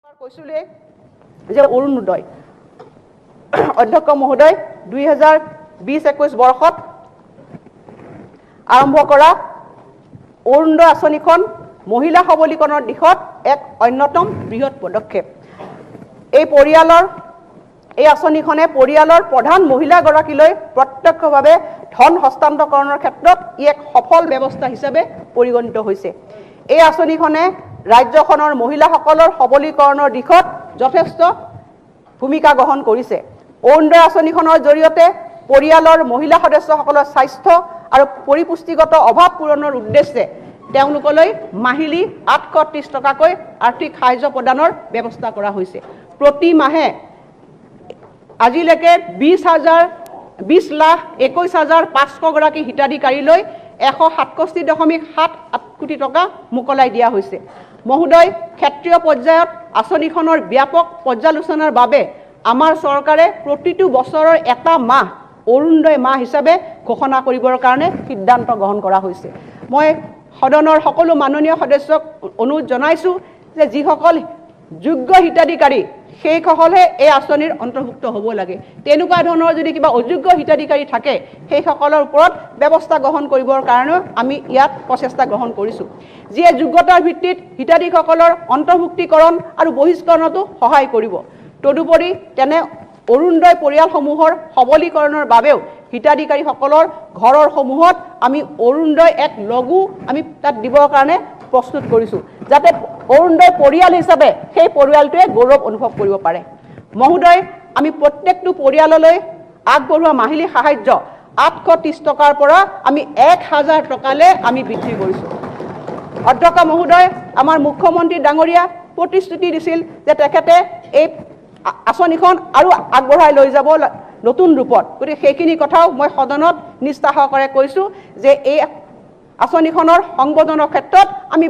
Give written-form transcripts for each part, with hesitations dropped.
কৈছিলোঁৱেই যে অৰুণোদয়। অধ্যক্ষ মহোদয়, 2020-21 বৰ্ষত আৰম্ভ কৰা অৰুণোদয় আঁচনিখন মহিলা সবলীকৰণৰ দিশত এক অন্যতম বৃহৎ পদক্ষেপ। এই আঁচনিখনে পৰিয়ালৰ প্ৰধান মহিলাগৰাকীলৈ প্ৰত্যক্ষভাৱে ধন হস্তান্তৰকৰণৰ ক্ষেত্ৰত ই এক সফল ব্যৱস্থা হিচাপে পৰিগণিত হৈছে। এই আঁচনিখনে ৰাজ্যখনৰ মহিলাসকলৰ সবলীকৰণৰ দিশত যথেষ্ট ভূমিকা গ্ৰহণ কৰিছে। অৰুণোদয় আঁচনিখনৰ জৰিয়তে পৰিয়ালৰ মহিলা সদস্যসকলৰ স্বাস্থ্য আৰু পৰিপুষ্টিগত অভাৱ পূৰণৰ উদ্দেশ্যে তেওঁলোকলৈ মাহিলী 830 টকাকৈ আৰ্থিক সাহায্য প্ৰদানৰ ব্যৱস্থা কৰা হৈছে। প্ৰতি মাহে আজিলৈকে 20 লাখ 21 হাজাৰ 500 গৰাকী হিতাধিকাৰীলৈ 167.78 কোটি টকা মোকলাই দিয়া হৈছে। মহোদয়, ক্ষেত্ৰীয় পৰ্যায়ত আঁচনিখনৰ ব্যাপক পৰ্যালোচনাৰ বাবে আমাৰ চৰকাৰে প্ৰতিটো বছৰৰ এটা মাহ অৰুণোদয় মাহ হিচাপে ঘোষণা কৰিবৰ কাৰণে সিদ্ধান্ত গ্ৰহণ কৰা হৈছে। মই সদনৰ সকলো মাননীয় সদস্যক অনুৰোধ জনাইছোঁ যে যিসকল যোগ্য হিতাধিকাৰী, সেইসকলহে এই আঁচনিৰ অন্তৰ্ভুক্ত হ'ব লাগে। তেনেকুৱা ধৰণৰ যদি কিবা অযোগ্য হিতাধিকাৰী থাকে, সেইসকলৰ ওপৰত ব্যৱস্থা গ্ৰহণ কৰিবৰ কাৰণেও আমি ইয়াত প্ৰচেষ্টা গ্ৰহণ কৰিছোঁ, যিয়ে যোগ্যতাৰ ভিত্তিত হিতাধিকাৰীসকলৰ অন্তৰ্ভুক্তিকৰণ আৰু বহিষ্কৰণতো সহায় কৰিব। তদুপৰি তেনে অৰুণোদয় পৰিয়ালসমূহৰ সবলীকৰণৰ বাবেও হিতাধিকাৰীসকলৰ ঘৰৰ সমূহত আমি অৰুণোদয় এক লগো আমি তাত দিবৰ কাৰণে প্ৰস্তুত কৰিছোঁ, যাতে অৰুণোদয় পৰিয়াল হিচাপে সেই পৰিয়ালটোৱে গৌৰৱ অনুভৱ কৰিব পাৰে। মহোদয়, আমি প্ৰত্যেকটো পৰিয়াললৈ আগবঢ়োৱা মাহিলী সাহায্য 830 টকাৰ পৰা আমি 1000 টকালৈ আমি বৃদ্ধি কৰিছোঁ। অধ্যক্ষ মহোদয়, আমাৰ মুখ্যমন্ত্ৰী ডাঙৰীয়া প্ৰতিশ্ৰুতি দিছিল যে তেখেতে এই আঁচনিখন আৰু আগবঢ়াই লৈ যাব নতুন ৰূপত। গতিকে সেইখিনি কথাও মই সদনত নিষ্ঠা সহকাৰে কৈছোঁ যে এই আঁচনিখনৰ সংবৰ্ধনৰ ক্ষেত্ৰত আমি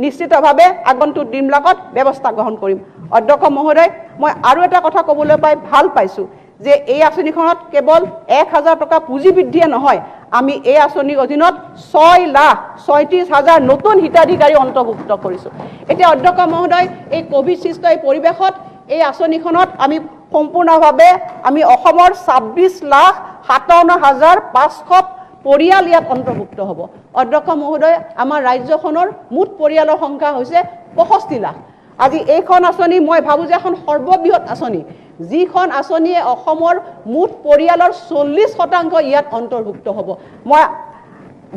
নিশ্চিতভাৱে আগন্তুক দিনবিলাকত ব্যৱস্থা গ্ৰহণ কৰিম। অধ্যক্ষ মহোদয়, মই আৰু এটা কথা ক'বলৈ পাই ভাল পাইছোঁ যে এই আঁচনিখনত কেৱল 1000 টকা পুঁজি বৃদ্ধিয়ে নহয়, আমি এই আঁচনিৰ অধীনত 6,36,000 নতুন হিতাধিকাৰী অন্তৰ্ভুক্ত কৰিছোঁ। এতিয়া অধ্যক্ষ মহোদয়, এই ক'ভিড সৃষ্ট এই পৰিৱেশত এই আঁচনিখনত আমি সম্পূৰ্ণভাৱে আমি অসমৰ 26,57,500 পৰিয়াল ইয়াত অন্তৰ্ভুক্ত হ'ব। অধ্যক্ষ মহোদয়, আমাৰ ৰাজ্যখনৰ মুঠ পৰিয়ালৰ সংখ্যা হৈছে 65 লাখ। আজি এইখন আঁচনি মই ভাবোঁ যে এখন সৰ্ববৃহৎ আঁচনি, যিখন আঁচনিয়ে অসমৰ মুঠ পৰিয়ালৰ 40% ইয়াত অন্তৰ্ভুক্ত হ'ব। মই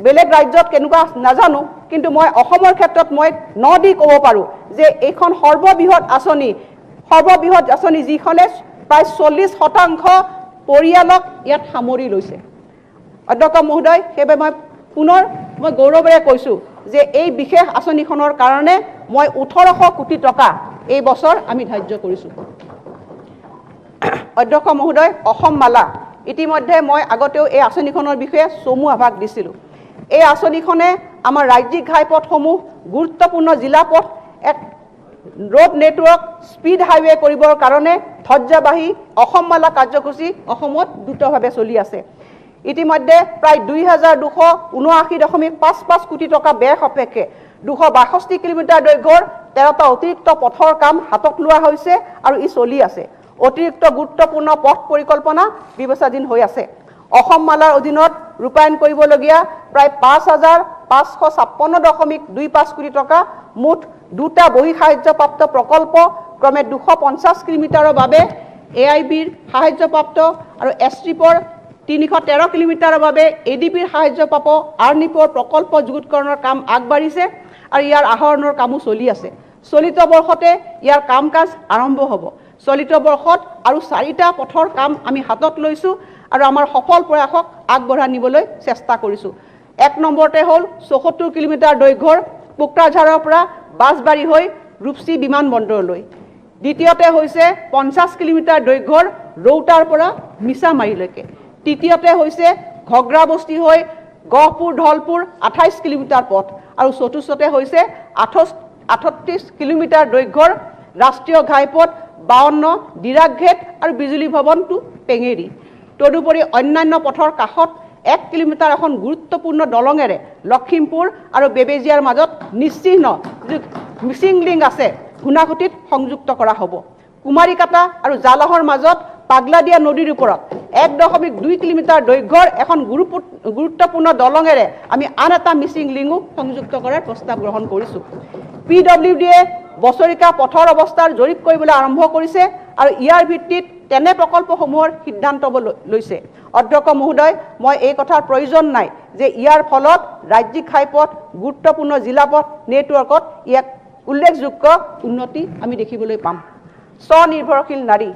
বেলেগ ৰাজ্যত কেনেকুৱা নাজানো, কিন্তু মই অসমৰ ক্ষেত্ৰত মই ন দি ক'ব পাৰোঁ যে এইখন সৰ্ববৃহৎ আঁচনি, যিখনে প্ৰায় 40% পৰিয়ালক ইয়াত সামৰি লৈছে। অধ্যক্ষ মহোদয়, সেইবাবে মই পুনৰ মই গৌৰৱেৰে কৈছোঁ যে এই বিশেষ আঁচনিখনৰ কাৰণে মই 1800 কোটি টকা এই বছৰ আমি ধাৰ্য কৰিছোঁ। অধ্যক্ষ মহোদয়, অসম মালা, ইতিমধ্যে মই আগতেও এই আঁচনিখনৰ বিষয়ে চমু আভাস দিছিলোঁ। এই আঁচনিখনে আমাৰ ৰাজ্যিক ঘাইপথসমূহ, গুৰুত্বপূৰ্ণ জিলা পথ এক ৰোড নেটৱৰ্ক, স্পীড হাইৱে কৰিবৰ কাৰণে ধ্বজাবাহী অসম মালা কাৰ্যসূচী অসমত দ্ৰুতভাৱে চলি আছে। ইতিমধ্যে প্ৰায় 2279.55 কোটি টকা ব্যয় সাপেক্ষে 262 কিলোমিটাৰ দৈৰ্ঘ্যৰ 13টা অতিৰিক্ত পথৰ কাম হাতত লোৱা হৈছে আৰু ই চলি আছে। অতিৰিক্ত গুৰুত্বপূৰ্ণ পথ পৰিকল্পনা বিবেচনাধীন হৈ আছে। অসম মালাৰ অধীনত ৰূপায়ণ কৰিবলগীয়া প্ৰায় 5556.25 কোটি টকা মুঠ দুটা বহিঃসাহায্যপ্ৰাপ্ত প্ৰকল্প ক্ৰমে 250 কিলোমিটাৰৰ বাবে এ I বিৰ সাহায্যপ্ৰাপ্ত আৰু এছট্ৰিপৰ 313 কিলোমিটাৰৰ বাবে এ ডি বিৰ সাহায্যপ্ৰাপ্ত আৰ্নিপৰ প্ৰকল্প যুগুতকৰণৰ কাম আগবাঢ়িছে আৰু ইয়াৰ আহৰণৰ কামো চলি আছে। চলিত বৰ্ষতে ইয়াৰ কাম কাজ আৰম্ভ হ'ব। চলিত বৰ্ষত আৰু চাৰিটা পথৰ কাম আমি হাতত লৈছোঁ আৰু আমাৰ সফল প্ৰয়াসক আগবঢ়াই নিবলৈ চেষ্টা কৰিছোঁ। এক নম্বৰতে হ'ল 74 কিলোমিটাৰ দৈৰ্ঘ্যৰ কোকৰাঝাৰৰ পৰা বাছবাৰী হৈ ৰূপচী বিমান বন্দৰলৈ। দ্বিতীয়তে হৈছে 50 কিলোমিটাৰ দৈৰ্ঘ্যৰ ৰৌতাৰ পৰা মিছামাৰীলৈকে। তৃতীয়তে হৈছে ঘগ্ৰাবস্তি হৈ গহপুৰ ধলপুৰ 28 কিলোমিটাৰ পথ আৰু চতুৰ্থতে হৈছে 38 কিলোমিটাৰ দৈৰ্ঘ্যৰ ৰাষ্ট্ৰীয় ঘাইপথ 52 ডিৰাকঘেট আৰু বিজুলী ভৱন টু পেঙেৰী। তদুপৰি অন্যান্য পথৰ কাষত 1 কিলোমিটাৰ এখন গুৰুত্বপূৰ্ণ দলঙেৰে লখিমপুৰ আৰু বেবেজীয়াৰ মাজত নিশ্চিহ্ন যিটো মিচিং লিংক আছে, ঘূণাসুঁতিত সংযুক্ত কৰা হ'ব। কুমাৰীকাটা আৰু জালহৰ মাজত পাগলাদিয়া নদীৰ ওপৰত 1.2 কিলোমিটাৰ দৈৰ্ঘ্যৰ এখন গুৰুত্বপূৰ্ণ দলঙেৰে আমি আন এটা মিচিং লিংকো সংযুক্ত কৰাৰ প্ৰস্তাৱ গ্ৰহণ কৰিছোঁ। পিডব্লিউ ডিয়ে বছৰিকা পথৰ অৱস্থাৰ জৰীপ কৰিবলৈ আৰম্ভ কৰিছে আৰু ইয়াৰ ভিত্তিত তেনে প্ৰকল্পসমূহৰ সিদ্ধান্ত লৈছে। অধ্যক্ষ মহোদয়, মই এই কথাৰ প্ৰয়োজন নাই যে ইয়াৰ ফলত ৰাজ্যিক ঘাইপথ, গুৰুত্বপূৰ্ণ জিলা পথ নেটৱৰ্কত ইয়াক উল্লেখযোগ্য উন্নতি আমি দেখিবলৈ পাম। স্বনিৰ্ভৰশীল নাৰী।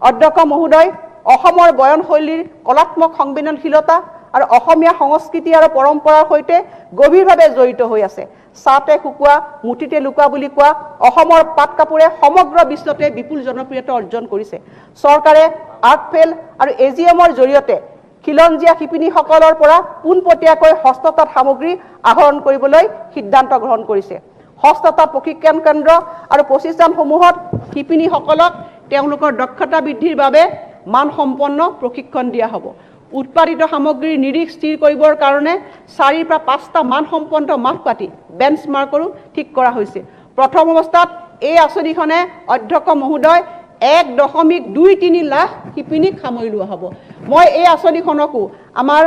অধ্যক্ষ মহোদয়, অসমৰ বয়নশৈলীৰ কলাত্মক সংবেদনশীলতা আৰু অসমীয়া সংস্কৃতি আৰু পৰম্পৰাৰ সৈতে গভীৰভাৱে জড়িত হৈ আছে। ছাঁতে শুকোৱা, মুঠিতে লুকোৱা বুলি কোৱা অসমৰ পাট কাপোৰে সমগ্ৰ বিশ্বতে বিপুল জনপ্ৰিয়তা অৰ্জন কৰিছে। চৰকাৰে আৰ্টফেড আৰু এজিএমৰ জৰিয়তে খিলঞ্জীয়া শিপিনীসকলৰ পৰা পোনপটীয়াকৈ হস্ততাঁত সামগ্ৰী আহৰণ কৰিবলৈ সিদ্ধান্ত গ্ৰহণ কৰিছে। হস্ততাঁত প্ৰশিক্ষণ কেন্দ্ৰ আৰু প্ৰতিষ্ঠানসমূহত শিপিনীসকলক তেওঁলোকৰ দক্ষতা বৃদ্ধিৰ বাবে মানসম্পন্ন প্ৰশিক্ষণ দিয়া হ'ব। উৎপাদিত সামগ্ৰীৰ নিৰিখ স্থিৰ কৰিবৰ কাৰণে 4ৰ পৰা 5টা মানসম্পন্ন মাপকাঠি, বেঞ্চমাৰ্কৰো ঠিক কৰা হৈছে। প্ৰথম অৱস্থাত এই আঁচনিখনে, অধ্যক্ষ মহোদয়, 1.23 লাখ শিপিনীক সামৰি লোৱা হ'ব। মই এই আঁচনিখনকো আমাৰ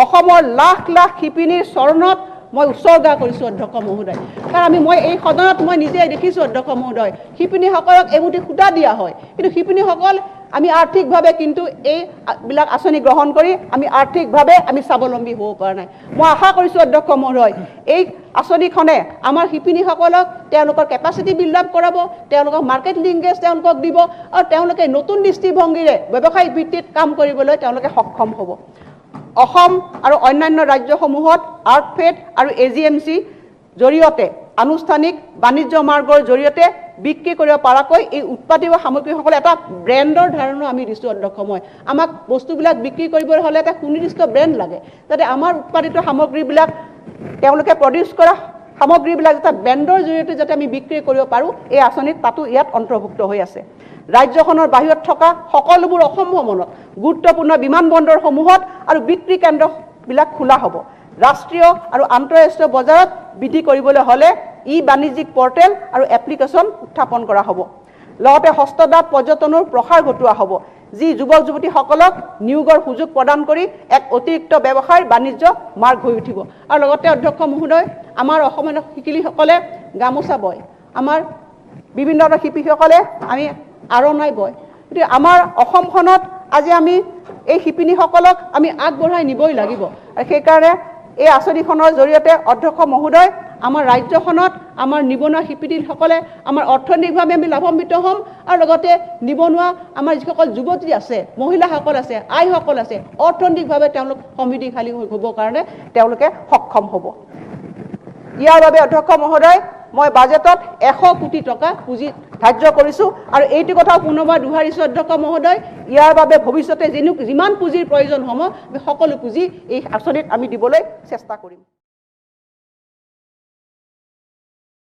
অসমৰ লাখ লাখ শিপিনীৰ চৰণত মই উৎসৰ্গা কৰিছোঁ, অধ্যক্ষ মহোদয়। কাৰণ মই এই সদনত মই নিজে দেখিছোঁ, অধ্যক্ষ মহোদয়, শিপিনীসকলক এমুঠি সূতা দিয়া হয়, কিন্তু শিপিনীসকল আমি আৰ্থিকভাৱে কিন্তু এই বিলাক আঁচনি গ্ৰহণ কৰি আমি আৰ্থিকভাৱে আমি স্বাৱলম্বী হ'ব পৰা নাই। মই আশা কৰিছোঁ, অধ্যক্ষ মহোদয়, এই আঁচনিখনে আমাৰ শিপিনীসকলক তেওঁলোকৰ কেপাচিটি বিল্ড আপ কৰাব, তেওঁলোকক মাৰ্কেট লিংকেজ তেওঁলোকক দিব আৰু তেওঁলোকে নতুন দৃষ্টিভংগীৰে ব্যৱসায়িক ভিত্তিত কাম কৰিবলৈ তেওঁলোকে সক্ষম হ'ব। অসম আৰু অন্যান্য ৰাজ্যসমূহত আৰ্টফেড আৰু এজিএমচি জৰিয়তে আনুষ্ঠানিক বাণিজ্য মাৰ্গৰ জৰিয়তে বিক্ৰী কৰিব পৰাকৈ এই উৎপাদিত সামগ্ৰীসকলে এটা ব্ৰেণ্ডৰ ধাৰণাও আমি দিছোঁ। অধ্যক্ষ, মই আমাক বস্তুবিলাক বিক্ৰী কৰিবলৈ হ'লে এটা সুনিৰ্দিষ্ট ব্ৰেণ্ড লাগে, যাতে আমাৰ উৎপাদিত সামগ্ৰীবিলাক, তেওঁলোকে প্ৰডিউচ কৰা সামগ্ৰীবিলাক এটা ব্ৰেণ্ডৰ জৰিয়তে যাতে আমি বিক্ৰী কৰিব পাৰোঁ। এই আঁচনিত তাতো ইয়াত অন্তৰ্ভুক্ত হৈ আছে। ৰাজ্যখনৰ বাহিৰত থকা সকলোবোৰ অসম ভ্ৰমণত গুৰুত্বপূৰ্ণ বিমানবন্দৰসমূহত আৰু বিক্ৰী কেন্দ্ৰবিলাক খোলা হ'ব। ৰাষ্ট্ৰীয় আৰু আন্তঃৰাষ্ট্ৰীয় বজাৰত বৃদ্ধি কৰিবলৈ হ'লে ই বাণিজ্যিক পৰ্টেল আৰু এপ্লিকেশ্যন উত্থাপন কৰা হ'ব। লগতে হস্ততাঁত পৰ্যটনৰ প্ৰসাৰ ঘটোৱা হ'ব, যি যুৱক যুৱতীসকলক নিয়োগৰ সুযোগ প্ৰদান কৰি এক অতিৰিক্ত ব্যৱসায়ৰ বাণিজ্য মাৰ্গ হৈ উঠিব। আৰু লগতে, অধ্যক্ষ মহোদয়, আমাৰ অসমৰ শিপিনীসকলে গামোচা বয়, আমাৰ বিভিন্ন ধৰণৰ শিপিনীসকলে আমি আৰণাই বয়। গতিকে আমাৰ অসমখনত আজি আমি এই শিপিনীসকলক আমি আগবঢ়াই নিবই লাগিব। আৰু সেইকাৰণে এই আঁচনিখনৰ জৰিয়তে, অধ্যক্ষ মহোদয়, আমাৰ ৰাজ্যখনত আমাৰ নিবনুৱা শিপিনীসকলে আমাৰ অৰ্থনৈতিকভাৱে আমি লাভান্বিত হ'ম আৰু লগতে নিবনুৱা আমাৰ যিসকল যুৱতী আছে, মহিলাসকল আছে, আইসকল আছে, অৰ্থনৈতিকভাৱে তেওঁলোক সমৃদ্ধিশালী হ'বৰ কাৰণে তেওঁলোকে সক্ষম হ'ব। ইয়াৰ বাবে, অধ্যক্ষ মহোদয়, মই বাজেটত 100 কোটি টকা পুঁজি ধাৰ্য কৰিছোঁ। আৰু এইটো কথাও পুনৰবাৰ দোহাৰিছোঁ, অধ্যক্ষ মহোদয়, ইয়াৰ বাবে ভৱিষ্যতে যিমান পুঁজিৰ প্ৰয়োজন হ'ব, আমি সকলো পুঁজি এই আঁচনিত আমি দিবলৈ চেষ্টা কৰিম।